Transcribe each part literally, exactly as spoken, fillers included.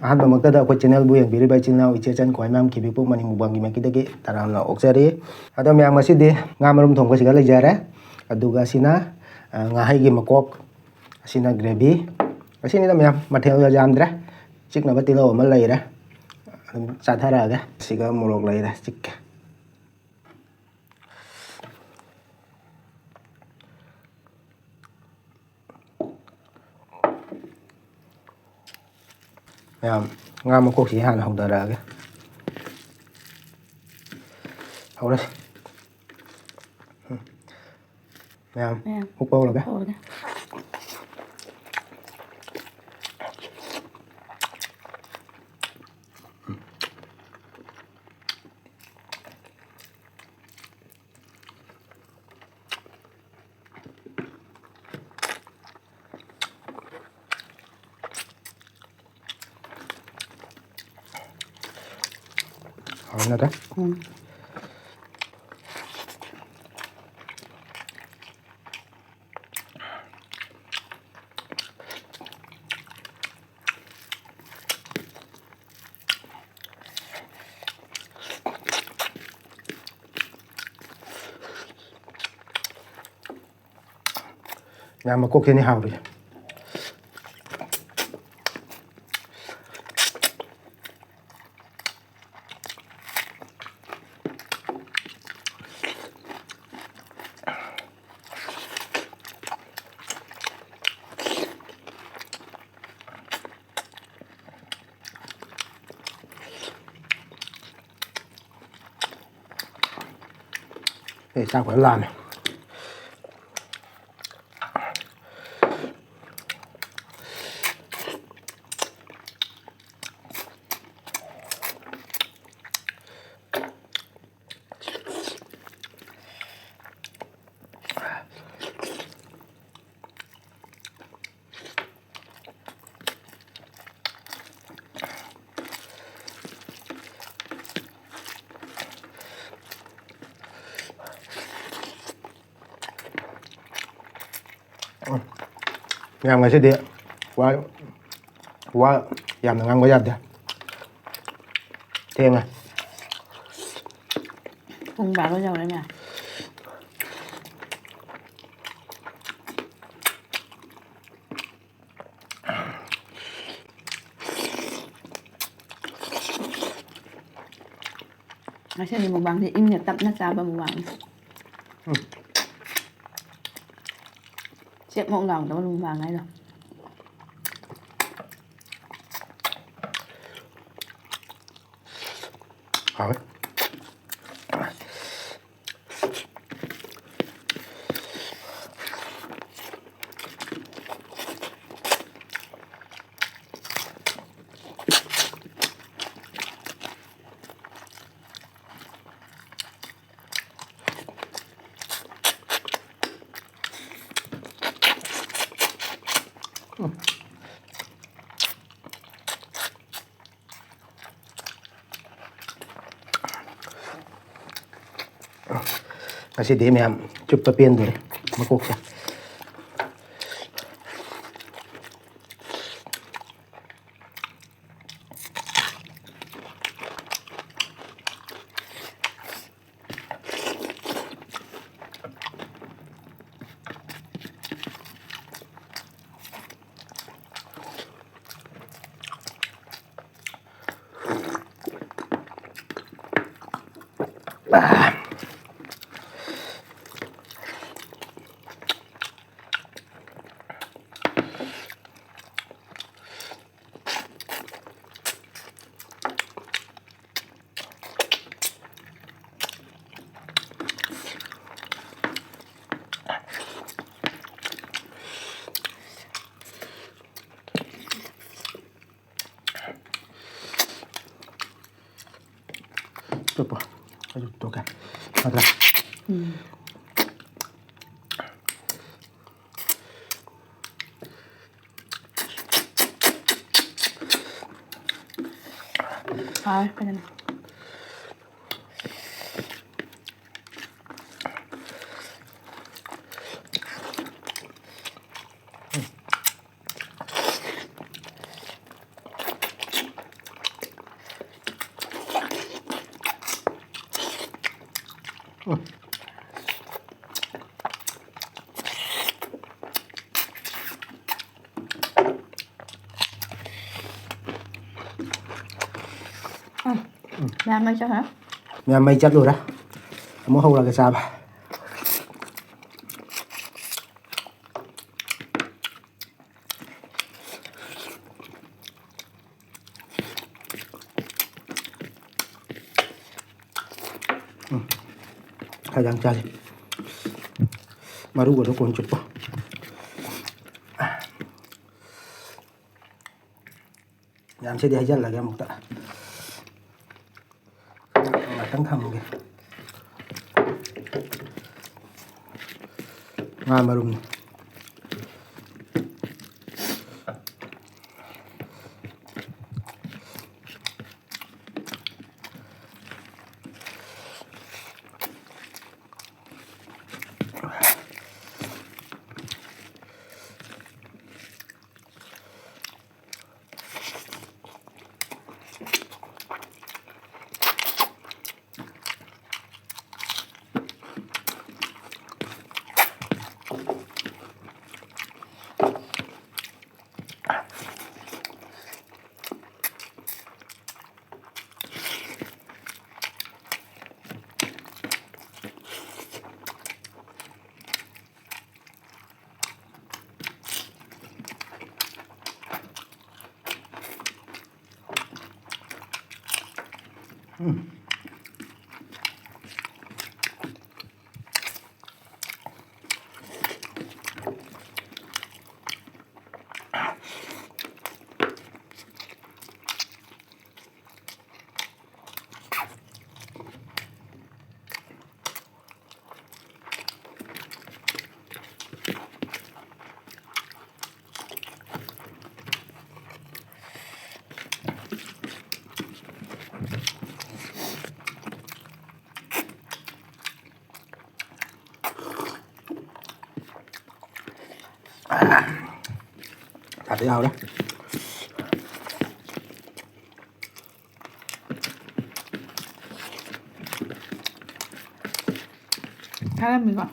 ꯑꯍꯥꯟꯕꯃꯛꯇꯗ ꯑꯩꯈꯣꯏ ꯆꯦꯅꯦꯜꯕꯨ ꯌꯦꯡꯕꯤꯔꯤꯕ ꯏꯆꯤꯜ ꯏꯅꯥꯎ ꯏꯆꯦ ꯏꯆꯟ ꯈ꯭ꯋꯥꯏ ꯃꯌꯥꯝ ꯈꯤꯕꯤꯄꯨ ꯃꯅꯤꯡ ꯃꯨꯛꯕꯥꯡꯒꯤ ꯃꯥꯏꯀꯩꯗꯒꯤ ꯇꯔꯥꯝꯅ ꯑꯣꯛꯆꯔꯤ꯫ ꯑꯗꯣ ꯃꯌꯥꯝ, ꯉꯁꯤꯗꯤ ꯉꯥ ꯃꯔꯨꯝ ꯊꯣꯡꯕꯁꯤꯒ ꯂꯩꯖꯔꯦ꯫ ꯑꯗꯨꯒ ꯁꯤꯅ, ꯑ, ꯉꯥꯍꯩꯒꯤ ꯃꯀꯣꯛ, ꯑꯁꯤꯅ ꯒ꯭ꯔꯦꯚꯤ꯫ ꯑꯁꯤꯅꯤꯗ ꯃꯌꯥꯝ, ꯃꯊꯦꯜꯒ ꯌꯥꯝꯗ꯭ꯔꯦ꯫ ꯆꯤꯛꯅꯕ ꯇꯤꯜꯍꯧ ꯑꯃ ꯂꯩꯔꯦ, ꯑꯗꯨꯝ ꯆꯥꯊꯔꯛꯑꯒꯦ꯫ ꯁꯤꯒ ꯃꯣꯔꯣꯛ ꯂꯩꯔꯦ, ꯆꯤꯛꯀꯦ꯫ ꯃꯌꯥꯝ, ꯉꯥ ꯃꯀꯣꯛꯁꯤ ꯍꯥꯟꯅ ꯍꯧꯊꯔꯛꯑꯒꯦ꯫ ꯍꯧꯔꯦ꯫ ꯃꯌꯥꯝ, ꯃꯌꯥꯝ꯫ ꯍꯨꯛꯄ ꯍꯧꯔꯒꯦ꯫ ꯍꯧꯔꯒꯦ꯫ ꯍꯥꯎꯔꯦ ꯅꯠꯇ꯭ꯔꯥ? ꯎꯝ꯫ ꯌꯥꯝ ꯃꯀꯣꯛꯇꯩꯅ ꯍꯥꯎꯔꯤ꯫ ꯑꯦ, ꯆꯥꯛ ꯐꯖꯅ ꯂꯥꯝꯃꯦ꯫ ꯃꯌꯥꯝ, ꯉꯁꯤꯗꯤ ꯋꯥ, ꯋꯥ, ꯌꯥꯝꯅ ꯉꯥꯡꯕ ꯌꯥꯗꯦ꯫ ꯊꯦꯡꯉꯦ꯫ ꯄꯨꯡ ꯕꯥꯔꯣ ꯌꯧꯔꯦ ꯃꯌꯥꯝ꯫ ꯉꯁꯤꯗꯤ ꯃꯨꯛꯕꯥꯡꯁꯦ ꯏꯪꯅ ꯇꯞꯅ ꯆꯥꯕ ꯃꯨꯛꯕꯥꯡꯅꯤ꯫ ꯆꯦꯛ ꯃꯣꯛ ꯂꯥꯎꯗꯕ ꯃꯨꯛꯕꯥꯡ ꯍꯥꯏꯗꯣ꯫ ꯍꯥꯎꯋꯦ꯫ ꯉꯁꯤꯗꯤ ꯃꯌꯥꯝ ꯆꯨꯞꯄ ꯄꯦꯟꯗꯣꯔꯦ ꯃꯀꯣꯛꯁꯦ꯫ ꯆꯨꯞꯄꯣ꯫ ꯑꯗꯨ ꯇꯣꯛꯀꯦ꯫ ꯅꯠꯇ꯭ꯔꯥ? ꯍꯥꯎꯋꯦ ꯐꯖꯅ꯫ ꯎꯝ꯫ ꯎꯝ꯫ ꯃꯌꯥꯝ ꯃꯩ ꯆꯠꯈ꯭ꯔꯦ꯫ ꯃꯌꯥꯝ ꯃꯩ ꯆꯠꯂꯨꯔꯦ꯫ ꯑꯃꯨꯛ ꯍꯧꯔꯒꯦ ꯆꯥꯕ꯫ ꯎꯝ꯫ ꯈꯔ ꯌꯥꯝ ꯆꯥꯁꯤ꯫ ꯃꯔꯨꯒꯗꯣ ꯀꯣꯟ ꯆꯨꯞꯄ꯫ ꯌꯥꯝꯁꯤꯗꯤ ꯍꯩꯖꯤꯜꯂꯒꯦ ꯑꯃꯨꯛꯇ꯫ ꯉꯥꯛꯇꯪ ꯊꯝꯃꯒꯦ꯫ ꯉꯥ ꯃꯔꯨꯝꯅꯤ꯫ ꯆꯥꯕ ꯌꯥꯎꯔꯦ꯫ ꯆꯥꯔꯝꯃꯤꯀꯣ?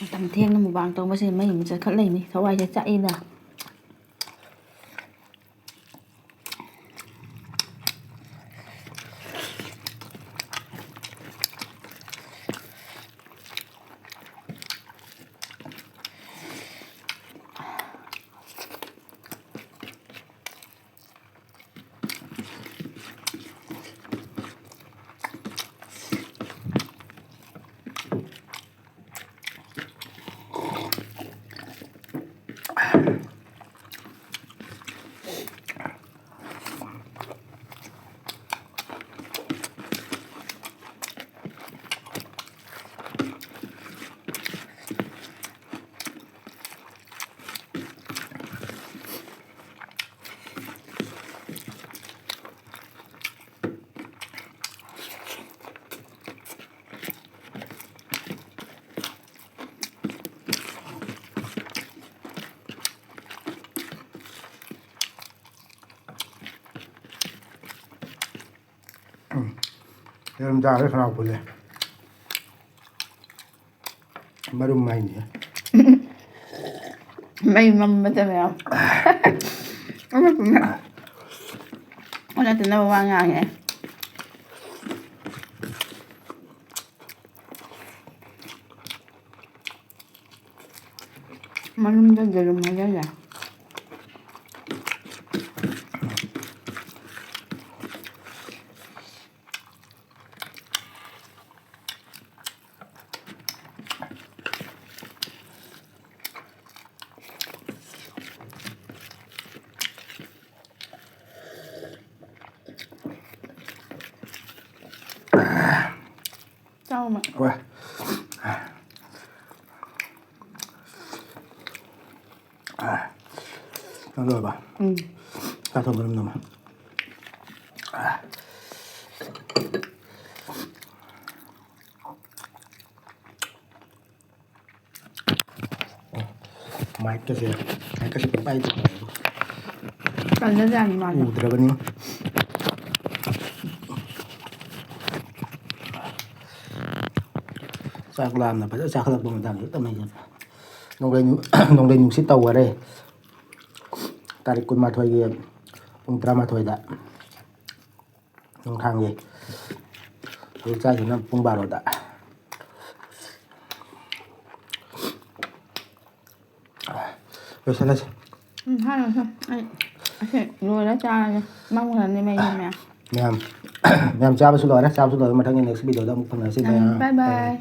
ꯃꯇꯝ ꯊꯦꯡꯅ ꯃꯨꯛꯕꯥꯡ ꯇꯧꯕꯁꯦ ꯃꯩ ꯑꯃ ꯆꯠꯈꯠꯂꯛꯏꯅꯤ꯫ ꯊꯋꯥꯏꯁꯦ ꯆꯥꯛꯏꯗ꯫ ꯌꯦꯔꯨꯝ ꯆꯥꯕꯁꯦ ꯈꯅꯥꯎ ꯐꯨꯜꯂꯦ꯫ ꯃꯔꯨꯝ ꯍꯥꯏꯅꯤ꯫ ꯃꯩ ꯃꯝꯕꯗ ꯃꯌꯥꯝ ꯑꯣꯟꯅ ꯇꯩꯅꯕ ꯋꯥ ꯉꯥꯡꯉꯦ꯫ ꯃꯔꯨꯝꯗ ꯌꯦꯔꯨꯝ ꯍꯩꯖꯤꯜꯂꯦ꯫ ꯆꯥꯎꯃ꯫ ꯍꯣꯏ꯫ ꯅꯪ ꯂꯣꯏꯔꯕ? ꯎꯝ꯫ ꯆꯥꯊꯣꯛ ꯃꯔꯨꯝ ꯅꯝꯃ꯫ ꯃꯥꯏꯛꯀꯁꯦ, ꯃꯥꯏꯛꯀꯁꯦ ꯄꯪꯄꯥꯏ ꯇꯧꯅꯩꯕꯣ꯫ ꯇꯜꯂꯖꯥꯠꯅꯤ ꯃꯥꯁꯨ꯫ ꯎꯗ꯭ꯔꯕꯅꯤ꯫ ꯆꯥꯛ ꯂꯥꯝꯅ ꯐꯖꯅ ꯆꯥꯈꯠꯂꯛꯄ ꯃꯇꯥꯡꯁꯦ ꯇꯝꯅꯩꯁꯦ꯫ ꯅꯣꯡꯂꯩ ꯅꯨ-, ꯅꯣꯡꯂꯩ ꯅꯨꯡꯁꯤꯠ ꯇꯧꯈꯔꯦ꯫ ꯇꯥꯔꯤꯛ ꯀꯨꯟꯃꯥꯊꯣꯏꯒꯤ ꯄꯨꯡ ꯇꯔꯥꯃꯥꯊꯣꯏꯗ ꯅꯨꯡꯊꯥꯡꯒꯤ꯫ ꯍꯧꯖꯤꯛ ꯆꯥꯛꯁꯤꯅ ꯄꯨꯡ ꯕꯥꯔꯣꯗ꯫ ꯂꯣꯏꯁꯤꯜꯂꯁꯤ꯫ ꯎꯝ, ꯍꯥꯏꯔꯣ, ꯁꯦ꯫ ꯑꯩ ꯑꯁꯤ ꯂꯣꯏꯔ ꯆꯥꯔꯒꯦ꯫ ꯃꯝꯈ꯭ꯔꯅꯤ ꯃꯩꯁꯦ ꯃꯌꯥꯝ꯫ ꯃꯌꯥꯝ, ꯃꯌꯥꯝ ꯆꯥꯕꯁꯨ ꯂꯣꯏꯔꯦ꯫ ꯆꯥꯕꯁꯨ ꯂꯣꯏꯔ ꯃꯊꯪꯒꯤ next videoꯗ ꯑꯃꯨꯛ ꯐꯪꯅꯁꯤ ꯃꯌꯥꯝ꯫ ꯎꯝ, bye bye꯫